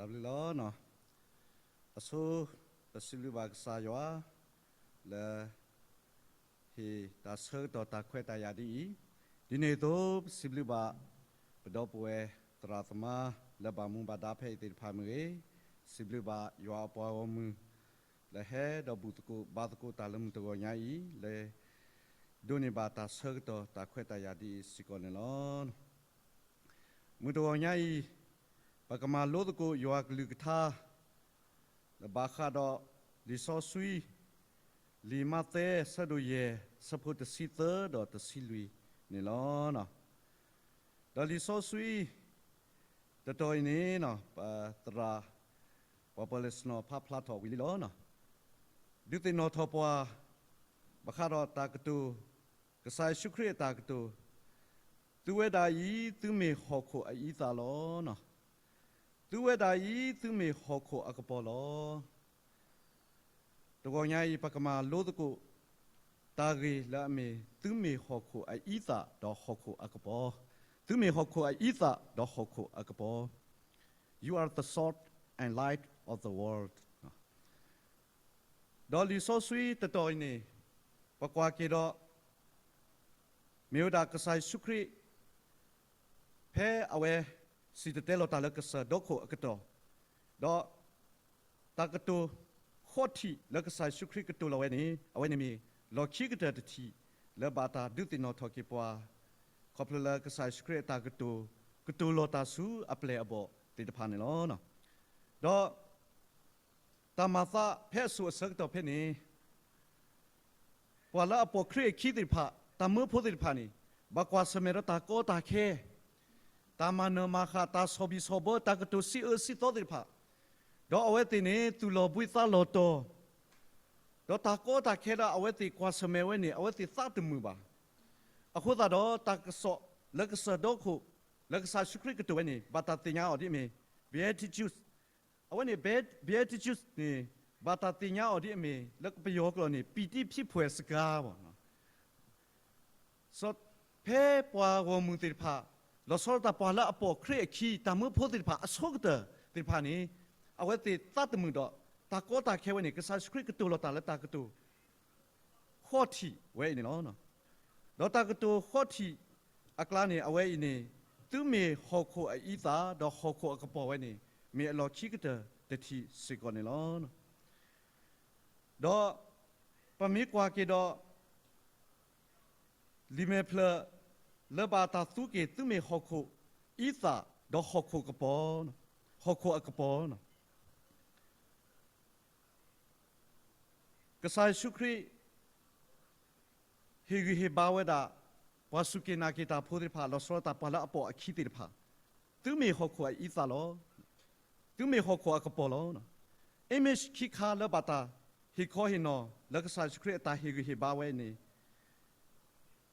တၢ်ဘျုးလီၤ. အဆိ ပစံးဘျုးဘၣ်ကစၢ်ယွၤ လၢ ဟ့ၣ်တၢ်ဆၢကတီၢ်တၢ်ခွဲးတၢ်ယာ်ဒ်အံၤ, ဒ်န့ၣ်အသိး ပစံးဘျုးဘၣ် ပဒီပုၢ်ဝဲၢ်သရၣ်သမါ လၢဘၣ်မူဘၣ်ဒါဖဲအံၤသ့ၣ်တဖၣ်မ့ၢ်ဂ့ၤ, စံးဘျုးဘၣ်ယွၤအပှၤဂီၢ်မုၢ် လၢဟဲဒီးဘူၣ်သကိးဘါသကိးတၢ်လၢမုၢ်တဂီၤညါအံၤ လၢ ဒိးန့ၢ်ဘၣ်တၢ်ဆၢကတီၢ်တၢ်ခွဲးတၢ်ယာ်ဒ်အံၤစ့ၢ်ကီးန့ၣ်လီၤ. မုၢ်တဂီၤညါအံၤ ပကမၤလိသကိးယွၤအကလုၢ်ကထါ လၢဘၣ်ဃးဒီး လံာ်စီဆှံ လံာ်မးသဲ ဆၢဒိၣ်ယဲၢ် ဆၢဖိတဆံသၢဒီးတဆံလွံၢ်န့ၣ်လီၤ. ဒီးလံာ်စီဆှံ တတီၤအံၤန့ၣ် ပသရၣ် ပှၤပၢၤလဲၣ်စနီၤဖးဖျါထီၣ်ဝံၤလံလီၤ. ဒုးသ့ၣ်နီၣ်ထီၣ်ပှၤ ဘၣ်ဃးဒီးတၢ်ကတိၤ ကစၢ်ယ့ၣ်ၡူးခရံာ်အတၢ်ကတိၤ, သုဝဲဒၣ်အံၤ သုမ့ၢ်ဟီၣ်ခိၣ်အအံသၣ်လီၤ. သုဝဲဒၣ်အံၤ သုမ့ၢ်ဟီၣ်ခိၣ်အကပီၤလီၤ. တဂီၤညါအံၤ ပကမၤလိသကိး တၢ်ဂ့ၢ်လၢအမ့ၢ် သုမ့ၢ်ဟီၣ်ခိၣ်အအံသၣ် ဒီးဟီၣ်ခိၣ်အကပီၤ, သုမ့ၢ်ဟီၣ်ခိၣ်အအံသၣ် ဒီးဟီၣ်ခိၣ်အကပီၤ, You are the salt and light of the world. ဒီးလံာ်စီဆှံတတီၤအံၤန့ၣ် ပကွၢ်က့ၤဒီး မ့ၢ်ဝဲဒၣ်ကစၢ်ယ့ၣ်ၡူးခရံာ် ဖဲအဝဲ စံၣ်တဲၤတဲလီၤတၢ်လၢကစၢၢ်ဒီခိၣ်အကတီၢ်, ဒီး တၢ်ကတိၤဃိးထံၣ်လၢကစၢ်ယ့ၣ်ၡူးခရံာ်ကတိၤလီၤဝဲန့ၣ် အဝဲန့ၣ်မ့ၢ် လီၢ်ခံကတၢၢ်တထံၣ် လၢဘၣ်တၢ်ဒုးသ့ၣ်နီၣ်ထီၣ်က့ၤပှၤ ခီဖျိလၢကစၢ်ယ့ၣ်ၡူးခရံာ်အတၢ်ကတိၤ ကတိၤလီၤတၢ်ဆူအပျဲၢ်အဘီၣ်သ့ၣ်တဖၣ်န့ၣ်လီၤ. ဒီး တၢ်မၤသးဖဲအစိၤအဆၢကတီၢ်ဖဲန့ၣ် ပှၤလၢအပိာ်ခရံာ်အခံသ့ၣ်တဖၣ် တၢ်မၢဖိသ့ၣ်တဖၣ်န့ၣ် ဘၣ်ကွၢ်ဆၢၣ်မဲာ်ဒီးတၢ်ကီတၢ်ခဲ, တၢ်မၤနၢၤမၤဃၣ်, တၢ်ဆီၣ်ဘံၣ်ဆီၣ်ဘၢ, တၢ်ကတိၤစံးအၢစံးသီသ့ၣ်တဖၣ်, ဒီးအဝဲသ့ၣ်န့ၣ် သူၣ်လီၤဘှံးသးလီၤတီၤ, ဒီးတၢ်ကီတၢ်ခဲလၢအဝဲသ့ၣ်ကွၢ်ဆၢၣ်မဲာ်ဝဲန့ၣ် အဝဲသ့ၣ်သးတမုာ်ဘၣ်. အဃိသတးဒီး တၢ်ကစီၣ်လၢကစၢၢ်ဒီခိၣ် လၢကစၢ်ယ့ၣ်ၡူးခရံာ်ကတိၤဝဲန့ၣ် ဘၣ်တၢ်သ့ၣ်ညါအီၤဒ်အမ့ၢ် Beatitudes, အဝဲန့ၣ် Beatitudes န့ၣ် ဘၣ်တၢ်သ့ၣ်ညါအီၤဒ်အမ့ၢ် လၢကပယီၤကျိာ်န့ၣ် ပံၤတံဖံးဖှဲးစကားဘၣ်. ဖဲပှၤဂီၢ်မုၢ်သ့ၣ်တဖၣ် လီၤဆီဒၣ်တၢ်ပှၤလၢအပိာ်ခရံာ်အခံ တၢ်မၢဖိသ့ၣ်တဖၣ်အဆိကတၢၢ်သ့ၣ်တဖၣ်န့ၣ် အဝဲသ့ၣ်သးတမုာ်ဒီး တၢ်ကီတၢ်ခဲဝဲန့ၣ် ကစၢ်ယ့ၣ်ၡူးခရံာ်ကတိၤလီၤတၢ်လၢတၢ်ကတိၤ ဃိးထံၣ်ဝဲအံၤန့ၣ်လီၤ. ဒီးတၢ်ကတိၤဃိးထံၣ်အကျါန့ၣ် အဝဲအံၤန့ၣ် သုမ့ၢ်ဟီၣ်ခိၣ်အအံသၣ် ဒီးဟီၣ်ခိၣ်အကပီၤဝဲန့ၣ် မ့ၢ်အလီၢ်ခံကတၢၢ်တထံၣ်စ့ၢ်ကီးန့ၣ်လီၤ. ဒီး ပမ့ၢ်ကွၢ်က့ၤဒီး လံာ်မဲာ်ဖျၢၣ် လၢဘၣ်တၢ်သူက့ၤ သုမ့ၢ်ဟီၣ်ခိၣ်အံသၣ် ဒီးဟီၣ်ခိၣ်ကပီၤ, ဟီၣ်ခိၣ်အကပီၤ ကစၢ်ယ့ၣ်ၡူးခရံာ် ဟ့ၣ်ဂံၢ်ဟ့ၣ်ဘါဝဲဒၣ် ပှၤစူၢ်က့ၤနာ်က့ၤတၢ်ဖိသ့ၣ်တဖၣ် လီၤဆီဒၣ်တၢ်ပှၤလၢအပိာ်အခံသ့ၣ်တဖၣ်, သုမ့ၢ်ဟီၣ်ခိၣ်အအံသၣ်လီၤ. သုမ့ၢ်ဟီၣ်ခိၣ်အကပီၤလီၤ. Image ခံခါလၢဘၣ်တၢ်ဟ့ၣ်ခီဟ့ၣ်နီၤ လၢကစၢ်ယ့ၣ်ၡူးခရံာ်အတၢ်ဟ့ၣ်ဂံၢ်ဟ့ၣ်ဘါဝဲန့ၣ်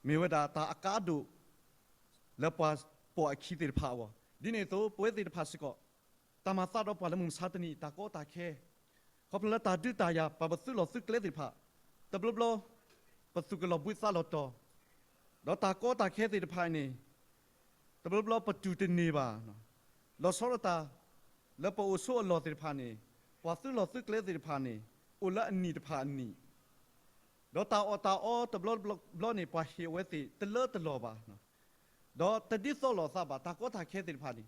မ့ၢ်ဝဲဒၣ်တၢ်အကါဒိၣ် လၢပှၤပိာ်အခံသ့ၣ်တဖၣ်အဂီၢ်, ဒ်န့ၣ်အသိး ပဝဲသ့ၣ်တဖၣ်စ့ၢ်ကီး တၢ်မၤသးဒီးပှၤလၢမုၢ်မဆါတနံၤအံၤ တၢ်ကီတၢ်ခဲ, ခီဖျိလၢတၢ်ဒုးတၢ်ယၤ ပှၤပသုးလီၢ်သုးကျဲသ့ၣ်တဖၣ်, တဘျီဘျီ ပသူၣ်ကလီၤဘှံးသးလီၤတီၤ, ဒီးတၢ်ကီတၢ်ခဲသ့ၣ်တဖၣ်န့ၣ် တဘျီဘျီပတူၢ်တန့ၢ်ဘၣ်, လီၤဆီဒၣ်တၢ် လၢပအိၣ်ဆိးအလီၢ်သ့ၣ်တဖၣ်န့ၣ် ပှၤသုးလီၢ်သုးကျဲသ့ၣ်တဖၣ်န့ၣ် အိၣ်လၢအနံၣ်တဖၣ်အနံၣ်, ဒီးတၢ်အီၣ်တၢ်အီတဘျီဘျီန့ၣ် ပှၤဟ့ၣ်အဝဲသ့ၣ်တလၢတလီၢ်ဘၣ်, ဒီးတဒ်သိးလိာ်အသးဘၣ် တၢ်ကီတၢ်ခဲသ့ၣ်တဖၣ်န့ၣ်,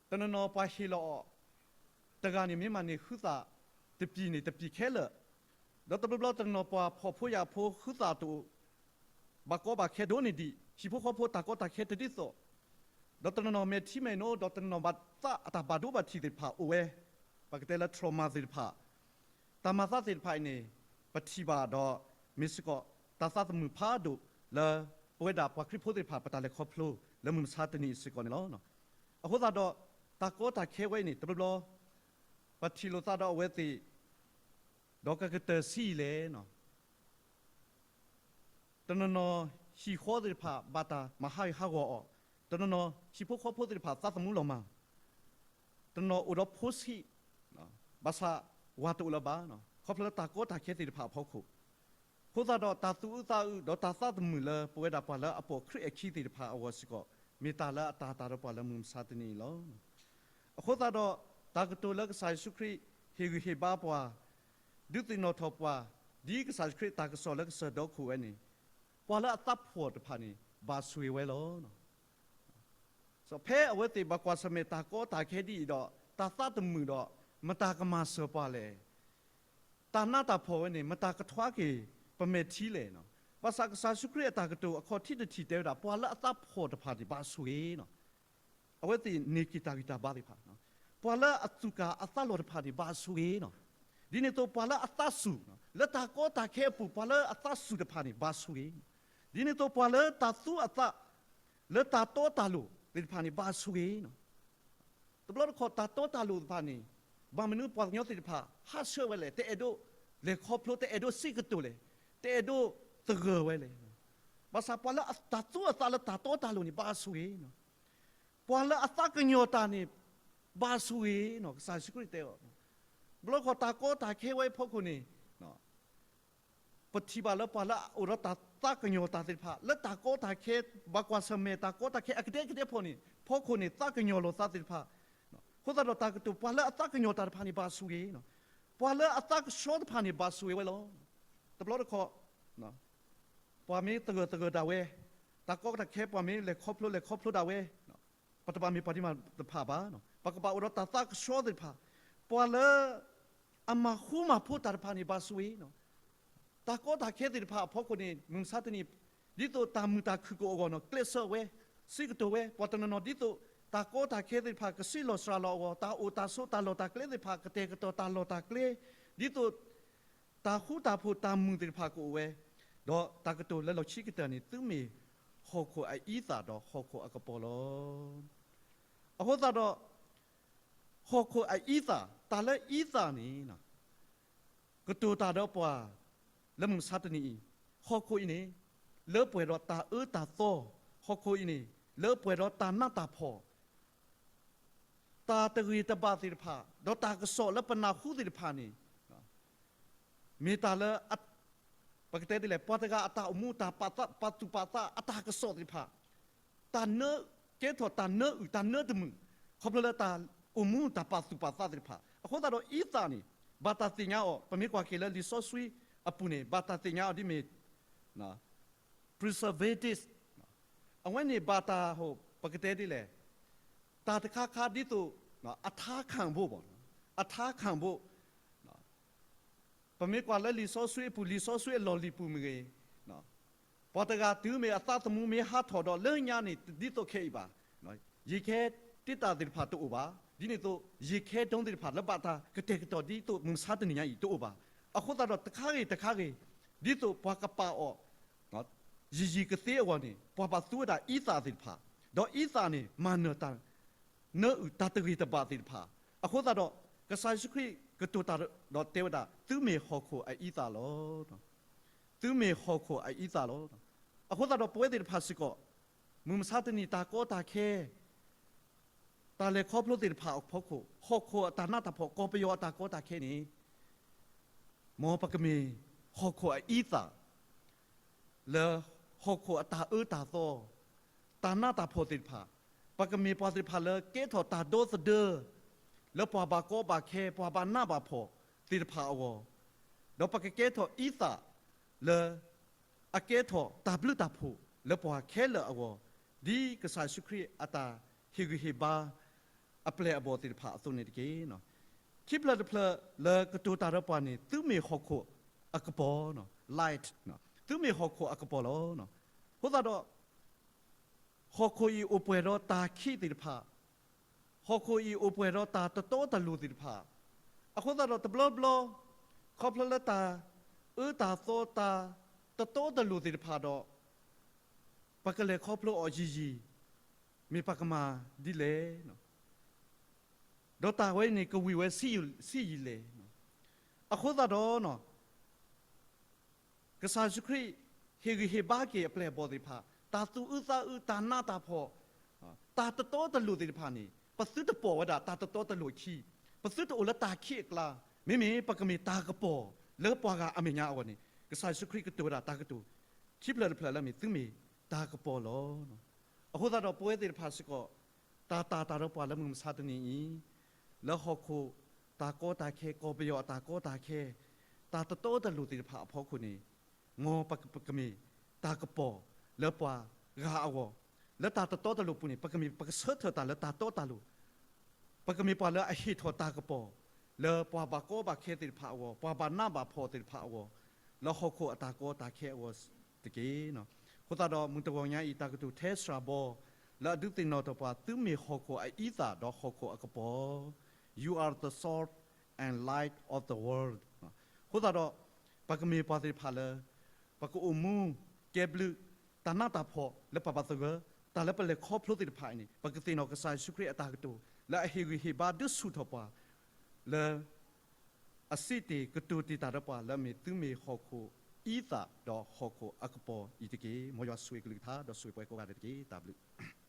တနီၤနီၤပှၤဟ့ၣ်လီၤအီၤ တဂၤန့ၣ်မ့ၢ်မၤန့ၢ်ဃုသၣ်တပံာ်န့ၣ် တပံာ်ခဲလၢာ်, ဒီးတဘျီဘျီတနီၤပှၤဖှီၣ်ဖိယာ်ဖိဃုသၣ်တအိၣ် ဘၣ်ကီဘၣ်ခဲဒိၣ်န့ၢ်ဒံး ဟံၣ်ဖိဃီဖိတၢ်ကီတၢ်ခဲတဒ်သိး, ဒီးတနီၤနီၤမဲာ်ထံမဲာ်နိ ဒီးတနီၤနီၤဘၣ်သးအတၢ်ဘၣ်ဒိဘၣ်ထံးသ့ၣ်တဖၣ်အိၣ်ဝဲ, ပကတဲလၢ trauma သ့ၣ်တဖၣ်, တၢ်မၤသးသ့ၣ်တဖၣ်အံၤန့ၣ် ပထံၣ်ဘၣ်ဒီး မ့ၢ်စ့ၢ်ကီး တၢ်သးသမုာ်ဖးဒိၣ်လၢ ပဝဲဒၣ်ပှၤခရံာ်ဖိသ့ၣ်တဖၣ် ပတၢ်လဲၤခီဖျိလၢမုၢ်မဆါတနံၤအံၤစ့ၢ်ကီးန့ၣ်လီၤ. အဃိသတးဒီး တၢ်ကီတၢ်ခဲဝဲအံၤန့ၣ် တဘျီဘျီ ပထံၣ်လိာ်သးဒီးအဝဲသ့ၣ် ဒီးကကတၢၢ်ဆံးအံၤလဲၣ် တနီၤနီၤဟံၣ်ဃီသ့ၣ်တဖၣ် ဘၣ်တၢ်မၤဟးဂီၤဟးဂီၤအီၤ, တနီၤနီၤဟံၣ်ဖိဃီဖိသ့ၣ်တဖၣ်သးသမူလီၤမၢ်, တနီၤအိၣ်ဒီးဖိဆံး, ဘၣ်ဆၣ်ဝၤတအိၣ်လၢၤဘၣ်, ခီဖျိလၢတၢ်ကီတၢ်ခဲသ့ၣ်တဖၣ်အဖီခိၣ်, အဃိသတးဒီးတၢ်သူၣ်အုးသးအုးဒီးတၢ်သးသမုာ်လၢပဝဲဒၣ်ပှၤလၢအပိာ်ခရံာ်အခံသ့ၣ်တဖၣ်အဂီၢ်စ့ၢ်ကီး မ့ၢ်တၢ်လၢအတၤတၢ်ဒီးပှၤလၢမုၢ်မဆါတနံၤအံၤလီၤ. အဃိသတးဒီး တၢ်ကတိၤလၢကစၢ်ယ့ၣ်ၡူးခရံာ်ဟ့ၣ်ဂံၢ်ဟ့ၣ်ဘါပှၤ, ဒုးသ့ၣ်နီၣ်ထီၣ်ပှၤ, ဒ်ကစၢ်ယ့ၣ်ၡူးခရံာ်တၢ်ကစီၣ်လၢကစၢၢ်ဒီခိၣ်ဝဲန့ၣ်, ပှၤလၢအသးဖှီၣ်တဖၣ်န့ၣ် ဘၣ်ဆိၣ်ဂ့ၤဝဲလီၤ. ဖဲအဝဲသ့ၣ်ဘၣ်ကွၢ်ဆၢၣ်မဲာ်တၢ်ကီတၢ်ခဲဒ်အံၤဒီး တၢ်သးတမုာ်ဒီး မတၤကမၤစၢၤပှၤလဲၣ်. တၢ်နးတၢ်ဖှီၣ်ဝဲန့ၣ် မတၤကထွါက့ၤပမဲာ်ထံလဲၣ်. ဘၣ်ဆၣ်ကစၢ်ယ့ၣ်ၡူးခရံာ်အတၢ်ကတိၤအခီၣ်ထံးတထံၣ်တဲဝဲဒၣ် ပှၤလၢအသးဖှီၣ်တဖၣ်န့ၣ် ဘၣ်ဆိၣ်ဂ့ၤ အဝဲသ့ၣ်န့ၢ်က့ၤတၢ်ဂံၢ်တၢ်ဘါသ့ၣ်တဖၣ်, ပှၤလၢအသူၣ်ကၢ်အသးလီၢ်တဖၣ်န့ၣ် ဘၣ်ဆိၣ်ဂ့ၤ, ဒ်န့ၣ်အသိးပှၤလၢအသးစူၤ, လၢတၢ်ကီတၢ်ခဲအပူၤ ပှၤလၢအသးစူၤတဖၣ်န့ၣ် ဘၣ်ဆိၣ်ဂ့ၤ, ဒ်န့ၣ်အသိးပှၤလၢတၢ်သူအသး လၢတၢ်တီတၢ်လိၤသ့ၣ်တဖၣ်န့ၣ် ဘၣ်ဆိၣ်ဂ့ၤ တဘျီတခီၣ်တၢ်တီတၢ်လိၤသ့ၣ်တဖၣ်န့ၣ် ဘၣ်မနုၤပှၤကညီသ့ၣ်တဖၣ် ဟးဆှဲးဝဲလဲၣ်, တအဲၣ်ဒိးလဲၤခီဖျိ, တအဲၣ်ဒိးစံးကတိၤလဲၣ်, တအဲၣ်ဒိးသဂၢၢ်ဝဲလဲၣ်. ဘၣ်ဆၣ်ပှၤလၢတၢ်သူအသးလၢတၢ်တီတၢ်လိၤန့ၣ် ဘၣ်ဆိၣ်ဂ့ၤ, ပှၤလၢအသးကညီၤတၢ်န့ၣ် ဘၣ်ဆိၣ်ဂ့ၤ, ကစၢ်ယ့ၣ်ၡူးခရံာ်တဲအီၤ, တဘျီတခီၣ်တၢ်ကီတၢ်ခဲဝဲအဖီခိၣ်န့ၣ် ပထံၣ်ဘၣ်လၢပှၤလၢအအိၣ်ဒီးတၢ်သးကညီၤတၢ်သ့ၣ်တဖၣ် လၢတၢ်ကီတၢ်ခဲ ဘၣ်ကွၢ်ဆၢၣ်မဲာ်တၢ်ကီတၢ်ခဲအကဒဲကဒဲဖီန့ၣ် ဖီခိၣ်န့ၣ် သးကညီၤလိာ်သးသ့ၣ်တဖၣ်, အဃိသတးဒီးတၢ်ကတိၤ ပှၤလၢအသးကညီၤတၢ်တဖၣ်န့ၣ် ဘၣ်ဆိၣ်ဂ့ၤ, ပှၤလၢအသးကဆှီတဖၣ်န့ၣ် ဘၣ်ဆိၣ်ဂ့ၤဝဲလီၤ. တဘျီတခီၣ် ပှၤမ့ၢ်သဂၢၢ်သဂၢၢ်ဒၣ်ဝဲ, တၢ်ကီတၢ်ခဲပှၤမ့ၢ်လဲၤခီဖျိလဲၤခီဖျိဒၣ်ဝဲ, ပတဘၣ်မ့ၢ်ပှၤဒံးမးတဖၣ်ဘၣ်, ပကဘၣ်အိၣ်ဒီးတၢ်သးကဆှီသ့ၣ်တဖၣ်, ပှၤလၢ အမၤဃူမၤဖိးတၢ်တဖၣ်န့ၣ် ဘၣ်ဆိၣ်ဂ့ၤ, တၢ်ကီတၢ်ခဲသ့ၣ်တဖၣ်အဖီခိၣ်န့ၣ် မုၢ်မဆါတနံၤ ဒ်သိးတၢ်မုာ်တၢ်ခုၣ်ကအိၣ်အဂီၢ်န့ၣ် ကျဲးစၢးဝဲ, စံးကတိၤဝဲ, ပှၤတနီၤနီၤဒ်သိး တၢ်ကီတၢ်ခဲသ့ၣ်တဖၣ် ကဆံးလီၤစှၤလီၤအဂီၢ် တၢ်အိၣ်တၢ်ဆိးတၢ်လီၢ်တၢ်ကျဲသ့ၣ်တဖၣ် ကတဲာ်ကတီၤတၢ်လီၢ်တၢ်ကျဲ, ဒ်သိး တၢ်ဃူတၢ်ဖိးတၢ်မုာ်သ့ၣ်တဖၣ်ကအိၣ်ဝဲ, ဒီးတၢ်ကတိၤလၢလီၢ်ခံကတၢၢ်န့ၣ် သုမ့ၢ်ဟီၣ်ခိၣ်အအံသၣ်ဒီးဟီၣ်ခိၣ်အကပီၤလီၤ. အဃိသတးဒီး ဟီၣ်ခိၣ်အအံသၣ်, တၢ်လၢအံသၣ်န့ၣ် ကတိၤတၢ်ဒီးပှၤ လၢမုၢ်မဆါတနံၤအံၤ, ဟီၣ်ခိၣ်အံၤန့ၣ် လၢပှဲၤဒီးတၢ်အၢတၢ်သီ, ဟီၣ်ခိၣ်အံၤန့ၣ် လၢပှဲၤဒီးတၢ်နးတၢ်ဖှီၣ်, တၢ်တဂ့ၤတဘၣ်သ့ၣ်တဖၣ်, ဒီးတၢ်ကစီၣ်လၢပနၢ်ဟူသ့ၣ်တဖၣ်န့ၣ် မ့ၢ်တၢ်လၢ ပကတဲဒ်လဲၣ် ပှၤတဂၤအတၢ်အိၣ်မူ တၢ်ပာ်သူၣ်ပာ်သး အတၢ်ကစီၣ်သ့ၣ်တဖၣ်, တၢ်နၢ ကဲထီၣ်တၢ်နၢအုၣ် တၢ်နၢတမုာ်, ခီဖျိလၢတၢ်အိၣ်မူတၢ်ပာ်သူၣ်ပာ်သးသ့ၣ်တဖၣ်. အဃိသတးဒီးအံသၣ်န့ၣ် ဘၣ်တၢ်သ့ၣ်ညါအီၤ, ပမ့ၢ်ကွၢ်က့ၤလၢလံာ်စီဆှံအပူၤန့ၣ် ဘၣ်တၢ်သ့ၣ်ညါအီၤဒ်မ့ၢ် preservative, အဝဲန့ၣ်ဘၣ်တၢ်ဟိ ပကတဲဒ်လဲၣ်, တၢ်တခါခါဒ်သိး အထါခၣ်ဘိ ပေါ့နော်, အထါခၣ်ဘိ, ပမ့ၢ်ကွၢ်လၢလံာ်စီဆှံအပူၤ လံာ်စီဆှံအလီၢ်လံၤပူၤမ့ၢ်ဂ့ၤ, ပှၤတဂၤတုၤမ့ၢ်အသးသမူမ့ၢ်ဟးထီၣ်ဒီး လၢညါန့ၣ် ဒ်သိးခဲအံၤဘၣ်, ယံာ်ခဲတ့တၢ်သ့ၣ်တဖၣ်တအိၣ်ဘၣ်. ဒ်န့ၣ်အသိး ယံာ်ခဲဒိသ့ၣ်တဖၣ်လၢဘၣ်တၢ်ကတဲာ်ကတီၤဒ်သိးမုၢ်မဆါတနံၤညါအံၤတအိၣ်ဘၣ်. အဃိသတးဒီးတခါဂ့ၤတခါဂ့ၤ ဒ်သိးပှၤကပာ်အီၤ ယံာ်ယံာ်ကသ့အဂီၢ်န့ၣ် ပှၤဘၣ်သူဝဲဒၣ်အံသၣ်သ့ၣ်တဖၣ်, ဒီးအံသၣ်န့ၣ် မၤနၢၤတၢ် နၢအုၣ်တၢ်တဂ့ၤတဘၣ်သ့ၣ်တဖၣ်. အဃိသတးဒီး ကစၢ်ယ့ၣ်ၡူးခရံာ်ကတိၤတၢ်ဒီးတဲဝဲဒၣ် သုမ့ၢ်ဟီၣ်ခိၣ်အအံသၣ်လီၤ. သုမ့ၢ်ဟီၣ်ခိၣ်အအံသၣ်လီၤ. အဃိသတးဒီးပဝဲသ့ၣ်တဖၣ်စ့ၢ်ကီး မုၢ်မဆါတနံၤတၢ်ကီတၢ်ခဲ တၢ်လဲၤခီဖျိသ့ၣ်တဖၣ်အဖီခိၣ် ဟီၣ်ခိၣ်အတၢ်နးတၢ်ဖှီၣ် ကီၢ်ပယီၤအတၢ်ကီတၢ်ခဲန့ၣ် မ်ပကမ့ၢ်ဟီၣ်ခိၣ်အအံသၣ် လၢဟီၣ်ခိၣ်အတၢ်အၢတၢ်သီ တၢ်နးတၢ်ဖှီၣ်သ့ၣ်တဖၣ်, ပကမ့ၢ်ပှၤသ့ၣ်တဖၣ်လၢကဲထီၣ်တၢ်ဒီသဒၢ လၢပှၤဘၣ်ကီဘၣ်ခဲ ပှၤဘၣ်နးဘၣ်ဖှီၣ်သ့ၣ်တဖၣ်အဂီၢ်, ဒီးပကကဲထီၣ်အံသၣ်လၢ အကဲထီၣ်တၢ်ဘျုးတၢ်ဖှိၣ်လၢပှၤခဲလၢာ်အဂီၢ်, ဒ်ကစၢ်ယ့ၣ်ၡူးခရံာ်အတၢ်ဟ့ၣ်ဂံၢ်ဟ့ၣ်ဘါ အပျဲၢ်အဘီၣ်သ့ၣ်တဖၣ်အသိးန့ၣ်တက့ၢ်. ခံဖျၢၣ်တဖျၢၣ်လၢကတိၤတၢ်ဒီးပှၤန့ၣ် သုမ့ၢ်ဟီၣ်ခိၣ်အကပီၤ, light, သုမ့ၢ်ဟီၣ်ခိၣ်အကပီၤလီၤ. အဃိသတးဒီး ဟီၣ်ခိၣ်အံၤအိၣ်ပှဲၤဒီးတၢ်ခံးသ့ၣ်တဖၣ်, ဟီၣ်ခိၣ်အံၤအိၣ်ပှဲၤဒီးတၢ်တတီတလိၤသ့ၣ်တဖၣ်, အဃိသတးဒီးတဘျီဘျီ ခီဖျိလၢတၢ်အၢတၢ်သီတၢ်တတီတလိၤသ့ၣ်တဖၣ်ဒီး ပကလဲၤခီဖျိအီၤယံာ်ယံာ် မ့ၢ်ပကမၤဒ်လဲၣ် ဒီးတၢ်ဝဲအံၤန့ၣ် ကဝံၤဝဲဆံးယံာ်လဲၣ်. အဃိသတးဒီး ကစၢ်ယ့ၣ်ၡူးခရံာ် ဟ့ၣ်ဂံၢ်ဟ့ၣ်ဘါက့ၤအပျဲၢ်အဘီၣ်သ့ၣ်တဖၣ် တၢ်သူၣ်အုးသးအုး တၢ်နးတၢ်ဖှီၣ် တၢ်တတီတလိၤသ့ၣ်တဖၣ်န့ၣ် ပသုတပိာ်ဝဲဒၣ်တၢ်တတီတလိၤအခံ, ပသုတအိၣ်လၢတၢ်ခံးအကျါ, မ့မ့ၢ်ပကမ့ၢ်တၢ်ကပီၤလၢပှၤဂၤအမဲာ်ညါအဂီၢ်န့ၣ် ကစၢ်ယ့ၣ်ၡူးခရံာ်ကတိၤဝဲဒၣ်တၢ်ကတိၤ ခံဖျၢၣ်တဖျၢၣ်လၢမ့ၢ်သုမ့ၢ်တၢ်ကပီၤလီၤ. အဃိသတးဒီးပဝဲသ့ၣ်တဖၣ်စ့ၢ်ကီး တၢ်တာ်တၢ်ဒီးပှၤလၢမုၢ်မဆါတနံၤအံၤ, လၢဟီၣ်ခိၣ်တၢ်ကီတၢ်ခဲ ကီၢ်ပယီၤအတၢ်ကီတၢ်ခဲ တၢ်တတီတလိၤသ့ၣ်တဖၣ်အဖီခိၣ်န့ၣ် မ်ပကမ့ၢ်တၢ်ကပီၤလၢပှၤဂၤအဂီၢ်, လၢတၢ်တတီတလိၤပူၤန့ၣ် ပကမ့ၢ်ပကဆၢထၢၣ်တၢ်လၢတၢ်တီတၢ်လိၤ, ပကမ့ၢ်ပှၤလၢအဟ့ၣ်ထီၣ်တၢ်ကပီၤ လၢပှၤဘၣ်ကီဘၣ်ခဲသ့ၣ်တဖၣ်အဂီၢ်, ပှၤဘၣ်နးဘၣ်ဖှီၣ်သ့ၣ်တဖၣ်အဂီၢ်, လၢဟီၣ်ခိၣ်အတၢ်ကီတၢ်ခဲအဂီၢ်တက့ၢ်. အဃိသတးဒီး မုၢ်တဂီၤညါအံၤ တၢ်ကတိၤထဲစှၤဘီ လၢအဒုးသ့ၣ်နီၣ်ထီၣ်ပှၤ သုမ့ၢ်ဟီၣ်ခိၣ်အအံသၣ်ဒီးဟီၣ်ခိၣ်အကပီၤ, You are the salt and light of the world. အဃိသတးဒီး ပကမ့ၢ်ပှၤသ့ၣ်တဖၣ်လၢ ပကအိၣ်မူ ကဲဘျုး တၢ်နးတၢ်ဖှီၣ်လၢပဘၣ်ပသဂၢၢ်, တၢ်လၢပလဲၤခီဖျိသ့ၣ်တဖၣ်အံၤန့ၣ် ပကသ့ၣ်နီၣ်ကစၢ်ယ့ၣ်ၡူးခရံာ်အတၢ်ကတိၤ လၢအဟ့ၣ်ဂံၢ်ဟ့ၣ်ဘါဒုးဆူၣ်ထီၣ်ပှၤ လၢ အစံးတ့ၢ်ကတိၤတ့ၢ်တၢ်ဒီးပှၤ လၢအမ့ၢ်သုမ့ၢ်ဟီၣ်ခိၣ်အံသၣ်ဒီးဟီၣ်ခိၣ်အကပီၤအံၤတက့ၢ်. မ်ယွၤဆိၣ်ဂ့ၤကလုၢ်ကထါ ဒီးဆိၣ်ဂ့ၤပှၤကိးဂၤဒဲးတက့ၢ်. တၢ်ဘျုး